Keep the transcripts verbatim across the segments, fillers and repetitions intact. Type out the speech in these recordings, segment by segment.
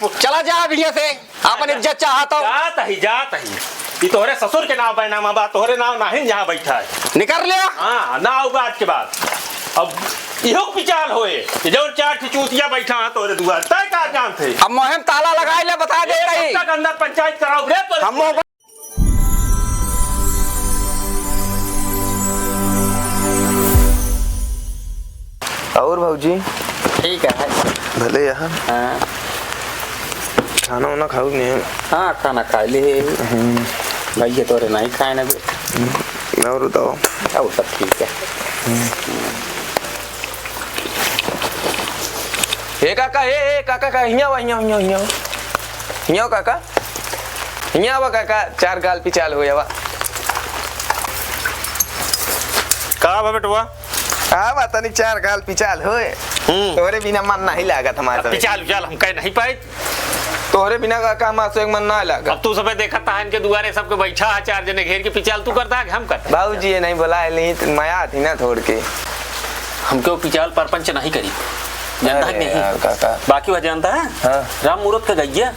चला जा अब हियाँ से, आपन इज्जत चाहत हो। जात ही, जात ही। ई तोहरे ससुर के नाव बैनामा बा, तोहरे नाव नाहीं जहाँ बैठा है। निकर ले। हाँ, ना आउबा आज के बाद। अब इहो पिचाल होए कि जौन चार ठे चूतिया बैठा है तोहरे दुआर, तय का जानत है? अब मोहे में ताला लगाई ले, बता दे रही। तक अंदर पंचायत कराओ रे तोहरे हम और भौजी? ठीक है। भले यहाँ। हाँ। खाना वाना खाऊ नहीं? हाँ, खाना खा लिए। हम्म। भैया तोरे नहीं खाए ना बे। हम्म। और बताओ? और सब ठीक है। हम्म। ए काका, ए, ए काका, का, हियाँ आवा, हियाँ, हियाँ, हियाँ आवा। हियाँ आवा काका, हियाँ आवा काका, चार गाल पिचाल हो जावा। का बा बेटवा? आवा तनी चार गाल पिचाल होए। हम्म। तोरे बिना मन नहीं लागत हमार अब सब। पिचाल उचाल हम कह नहीं पाए। तोहरे बिना का काम आज से एक मन ना लागा। अब तू सबे देखत है इनके दुआरे सबके बैठा है, चार जने घेर के पिचाल तू करता है कि हम करता है? बाबूजी ये नहीं बोला है, नहीं तो मया थी ना थोड़ के। हम क्यों पिचाल परपंच नहीं करी, जानता है अरे कि नहीं? यार काका। बाकी वह जानता है? हाँ। राम मूरत का गैया,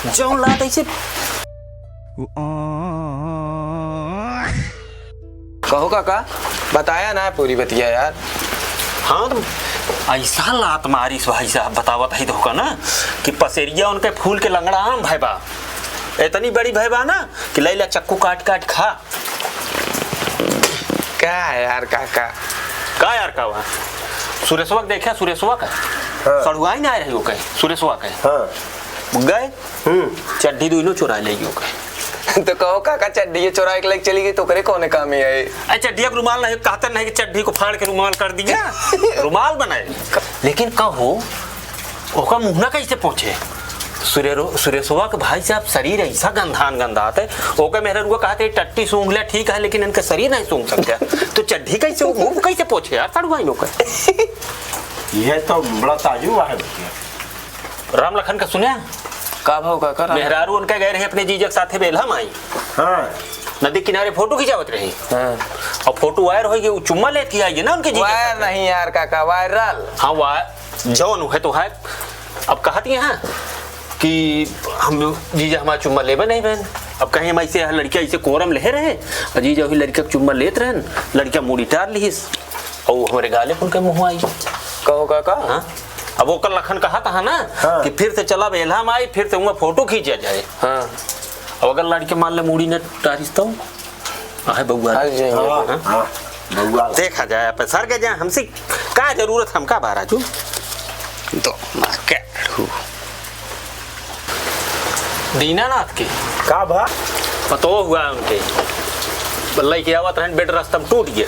जौन लात ऐसे कहो काका, बताया ना पूरी बतिया यार। हाँ, तो ऐसा लात मारिस भाई साहब, बतावत है धोखा ना कि पसेरिया उनके फूल के लंगड़ा आम भय बा, इतनी बड़ी भय बा ना कि लैला चक्कू काट काट खा। का है यार काका? का यार का हुआ? सुरेशवा के देखा, सुरेशवा का हाँ। सड़ुआई ना रही हो कहे, सुरेशवा कहे हाँ। गए हम्म। चड्ढी दुइनो चोराइ लेइयो के। तो कहो काका, चड्ढी चोराइ के लेके चली गई तो ओकरे कौने काम ही है? अरे चड्ढिया के रुमाल नहीं, कहते नहीं कि चड्ढी को फाड़ के रुमाल कर दिया, रुमाल बनाए। लेकिन कहो, ओका मुँह ना कैसे पोछे? सुरेरो-, सुरेशवा के भाई साहब शरीर ऐसा गंधान गंधात है, ओके मेहररुआ कहते टट्टी सूंघ ले ठीक है, लेकिन इनका शरीर नहीं सूंघ सकते। तो चड्ढी कैसे, वो मुँह कैसे पोछे यार, सड़ुआइन ओके? यह तो बड़ा ताजुब है भैया। राम लखन का सुन्या? का भाव काका? राम मेहरारू उनके गए रहे अपने जीजा के साथे बेल्हा माई। हाँ। नदी किनारे फोटो खिंचावत रही। हाँ। और फोटो वायर होइ गई, वो चुम्मा लेत ही आई ना उनके जीजा के वायर साथे। नहीं यार काका, वायरल। हाँ, वा-, जौन है तो है। अब कहत ही हाँ कि हम जीजा हमार चुम्मा लेबे नहीं बहन। अब कहीं हम ऐसे यहाँ लड़किया ऐसे कोरम लेहे रहे, और जीजा वही लड़किया के चुम्मा लेत रहन, लड़किया मूड़ी टार लिहिस, और वो हमरे गाले उनके मुँह आई। कहो काका? हाँ? अब ओकर लखन कहत हा ना हाँ। कि फिर से चला बेल्हा माई, फिर से उहाँ फोटो खींचा जाए। हाँ। अब अगर लड़के मान ले मूड़ी न टारिस तो? आहे बउआ। हाँ जी। हाँ, हाँ? हाँ, बउआ। देखा जाए, आप सर के जाए, हमसे का जरूरत, हमका बा राजू? दो ना के दीनानाथ के। का भा? पतो हुआ उनके। बल्लई के आवत रहन, बेड रस्ता में टूट गया।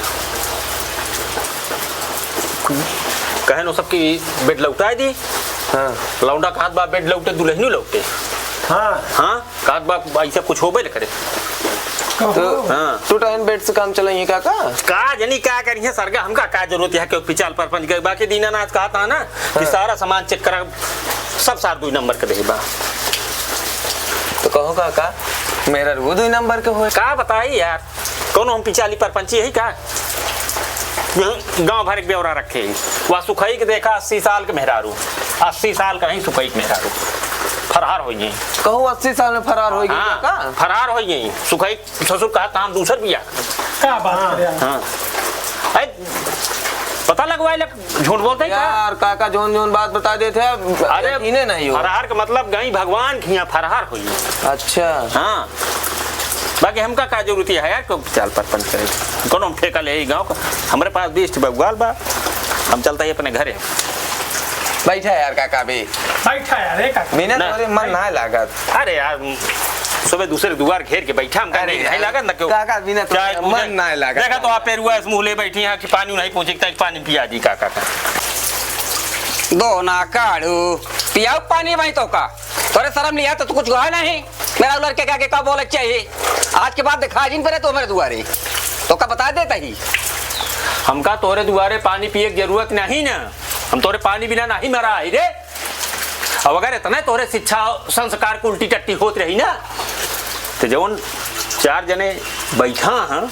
कहन वो सबकी बेड लौटाए दी। हाँ। लौंडा कहत बा, बेड लौटे, दुल्हनियो लौटे। हाँ। हाँ, कहत बा, ऐसा कुछ होबे न करे। तो हाँ। टूटा है बेड से काम चलाइए काका? का जनी का करिए सरगा, हमका का जरूरत है कि पिचाल परपंच के? बाकी दीनानाथ कहत हा ना कि हाँ। सारा सामान चेक करा, सब सार दुई नंबर के देही बा। तो कहो काका, मेहरारू दुई नंबर के होए। का बताई यार, कौनो हम पिचाली परपंची है का? गाँव भर के ब्यौरा रखे। वह सुखई के देखा, अस्सी साल के मेहरारू, अस्सी साल का ही सुखई के मेहरारू फरार होइ गई। कहू अस्सी साल में फरार होइ गई हाँ, का? फरार होइ गई। सुखई ससुर कहा, "हम दूसर बिया।" का बात करे यार? हाँ। अरे, पता लगवाए ले, झूठ बोलते ही का? यार, काका जौन जौन बात बता देते हैं, अरे, यकीने नहीं हो। फरार का मतलब गई भगवान के यहाँ फरार हुई। अच्छा। हाँ। बाकी हमका का जरूरत है यार, क्यों चाल परपंच करे? कौन हम ठेका ले ही गाँव का? हमरे पास बीस ठे बगवाल बा, हम चलता ही अपने घरे। बैठा यार काका भी। बैठा यार, ए काका। बिना ना। तोरे मन ना लागत। अरे यार, सुबह दूसरे दुआर घेर के बैठा, हमका अरे नींद नहीं यार। लागत ना क्यों? काका, बिना तो चाय मन पूजा। ना लागत। देखा तो आप पेरुआ इस मुँह ले बैठी हैं कि पानी नहीं पूछे, कि पानी पिया दी काका का। दो ना काढ़ू, पियाऊ पानी भाई तो का? तोरे शर्म नहीं आता, तू कुछ कहा नहीं। मेरा लड़के का आगे का बोले चाहिए? आज के बाद दिखा जिन पड़े तो मेरे दुआरे। तो का बता देता ही। हमका तोरे दुआरे पानी पिए की जरूरत नहीं ना। हम तोरे पानी बिना नहीं मरा है रे। अब अगर इतने तोहरे शिक्षा संस्कार के उल्टी टट्टी होत रही ना, तो जौन चार जने बैठा हैं,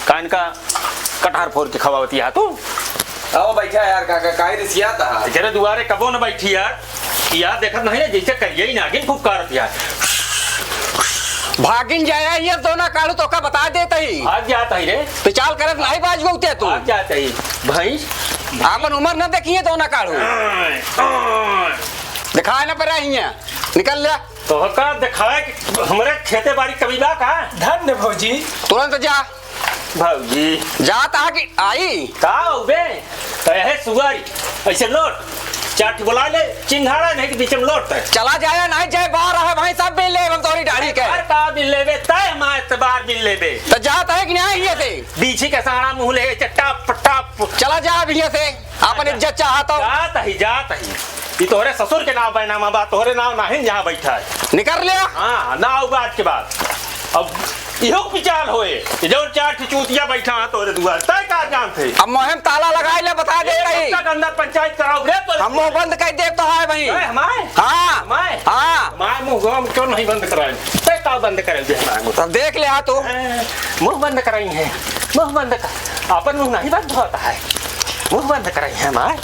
का इनका कटहर फोर के खवावती है तू? आओ बैठा यार, काका, काहे रिसियात हा? एकरे दुआरे कबो न बैठी यार। यार देखत नहीं है, जैसे करिए ही नागिन फुफकारत यार। भागिन जाया, ये दोना काढ़ू तोका बता देत ही। भाग जात ही रे। पिचाल करत नहीं बाज गौते तू। भाग जात ही। भैंस। आपन उमर न देखिए दोना काढ़ू। दिखाए न पड़ा हियाँ। निकल ले। तोहका दिखाए कि हमरे खेते बाड़ी कमी बा का? धन्य भौजी। तुरंत जा। भौजी। जात हा कि आई? का उबे? तो यह सुअर, ऐसे लोट। चार ठो बोला ले, चिंघाड़ा नहीं कि बीच में लोट तक। चला जाया, नहीं जाए, बाहर रहे भाई, सब बिल ले हम तोरी दाढ़ी के। अरे का बिल लेबे? तय हमारे से बाहर बिल लेबे। तो जात हा कि नहीं ये से? बीछी के साड़ा मुँह ले, ऐसे टप, टप। चला जा अब यहाँ से, आपन इज्जत चाहत हो। जात ही, जात ही। ई तोहरे ससुर के नाव बैनामा बा, तोहरे नाव नाहिन जहाँ बैठा है। निकर ले। हाँ, ना आउबा आज के बाद। अब इहो पिचाल होए कि जौन चार ठे चूतिया बैठा है तोहरे दुआर, तय का जानत है? अब मोहे में ताला लगाई ले, बता दे रही। तक अंदर पंचायत कराओ रे तो। हम मुँह बंद कर देब तो है भाई। ए, हमारे? हाँ। हमारे? हाँ। हमारे मुँह हम क्यों नहीं बंद कराए? तय का बंद करे दे हमारे मुँह? तब देख ले हाँ तू। ए, मुँह बंद कराई है, मुँह बंद कर, अपन मुँह नहीं बंद होता है, मुँह बंद कराई है हमारे।